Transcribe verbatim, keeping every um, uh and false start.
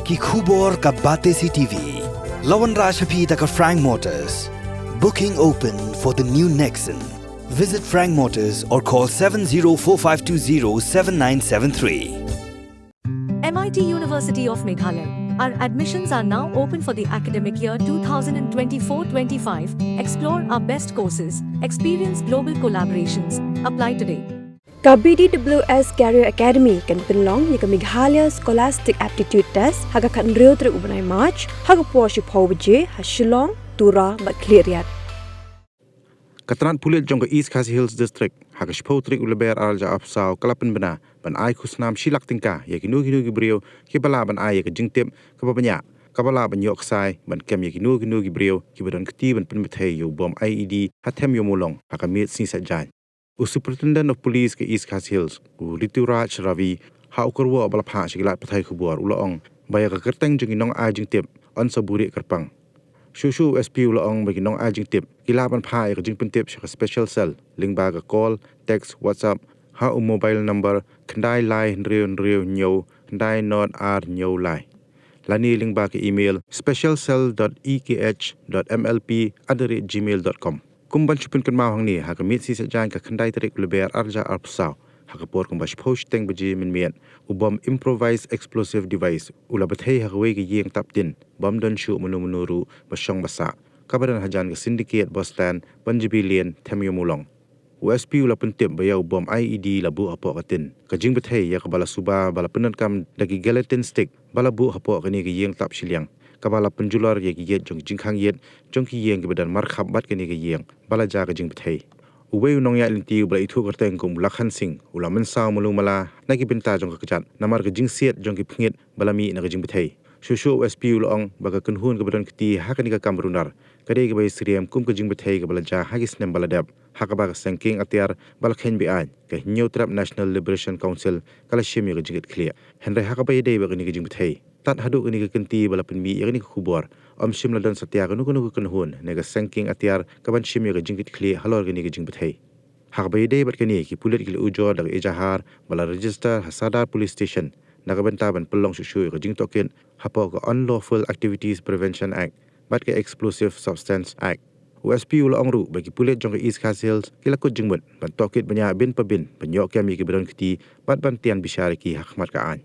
Ki khubor ka Batesi T V. La wanrah sha phi da ka Frank Motors. Booking open for the new Nexon. Visit Frank Motors or call seven zero four five two zero seven nine seven three. M I T University of Meghalaya. Our admissions are now open for the academic year two thousand twenty-four twenty-five. Explore our best courses, experience global collaborations. Apply today. Ka B D W S Career Academy kan pynlong ïa ka Meghalaya Scholastic Aptitude Test ha ka khathynriew tarik u bnai March ha ka por shiphew baje ha Shillong, Tura bad Khliehriat. Ka tnat pulit jong ka East Khasi Hills District ha ka shiphew tarik u Lber ar hajar arphew saw ka la pynbna ban ai khusnam shi lak tyngka ïa kino kino ki briew kiba lah ban ai ïa ka jingtip kaba bniah, kaba lah ban ïoh ksai ban kem ïa kino kino ki briew kiba don kti ban pynbthei ïa u bom I E D ha Them Ïew Mawlong ha ka miet sngi Saitjaiñ. U Superintendent of Police ka East Khasi Hills, u Rituraj Ravi, ha u kyrwoh ba la phah sha ki lad pathai khubor u la ong ba ïa ka kyrteng jong ki nongai jingtip yn sa buhrieh kyrpang. Shuh shuh u S P u la ong ba ki nongai jingtip ki lah ban phah ïa ka jingpyntip sha ka Special Cell lyngba ka call, text, WhatsApp ha u mobile number khyndai lai hynriew hynriew hynñiew khyndai nod ar hynñiew lai lane lyngba ka email specialcell dot E K H dot M L P at the rate gmail dot com. Kum ban shu pynkynmaw hangne, ha ka miet sngi Saitjaiñ ka khyndai tarik u Lber ar hajar arphew saw, ha ka por kumba shiphew shiteng baje mynmiet, u bom improvised explosive device u la bthei ha kawei ka ïing tap tin bym don shuh mano mano ruh ba shong ba sah, kaba don hajan ka Syndicate Bus Stand, Panjabi Lane, Them Ïew Mawlong. U S P u la pyntip ba ïa u bom I E D la buh hapoh ka tin. Ka jingbthei ïa kaba la suba ba la pyndonkam da ki gelatin stick ba la buh hapoh kane ka ïing tap shiliang, kaba la pynjulor ïa ki ïit jong ki jingkhang ïit jong ki ïing kiba don markhap bad kane ka ïing ba la jia ka jingbthei. Uwei u nongïaid lynti uba la ithuh kyrteng kum u Lakhan Singh u la mynsaw malu mala na ki bynta jong ka kjat namar ka jingsiat jong ki pynïaid ba la mih na ka jingbthei. Shuh shuh u S P u la ong ba ka kynhun kaba don kti ha kane ka kam runar ka dei kaba ïasyriem kum ka jingbthei kaba la jia ha ki snem ba la dep, ha kaba ka seng kieng atiar ba la kheiñ be-aiñ, ka Hynñiewtrep National Liberation Council, ka la shim ïa ka jingkitkhlieh. Hynrei ha kaba ïadei bad kane ka jingbthei, tad haduh kane ka kynti ba la pynmih ïa kane ka khubor, ym shym la don satia kano kano ka kynhun ne ka seng kieng atiar kaban shim ïa ka jingkitkhlieh halor kane ka jingbthei. Ha kaba ïadei bad kane, ki pulit ki la ujor da ka ejahar ba la register ha Sadar Police Station na ka bynta ban pynlong shuh shuh ïa ka jingtohkit hapoh ka Unlawful Activities Prevention Act bad ka Explosive Substance Act. U S P u la ong ruh ba ki pulit jong ka East Khasi Hills ki la kut jingmut ban tohkit bniah bin pa bin ban ïoh kem ïa kiba don kti bad ban tian bishar ïa ki ha khmat ka aiñ.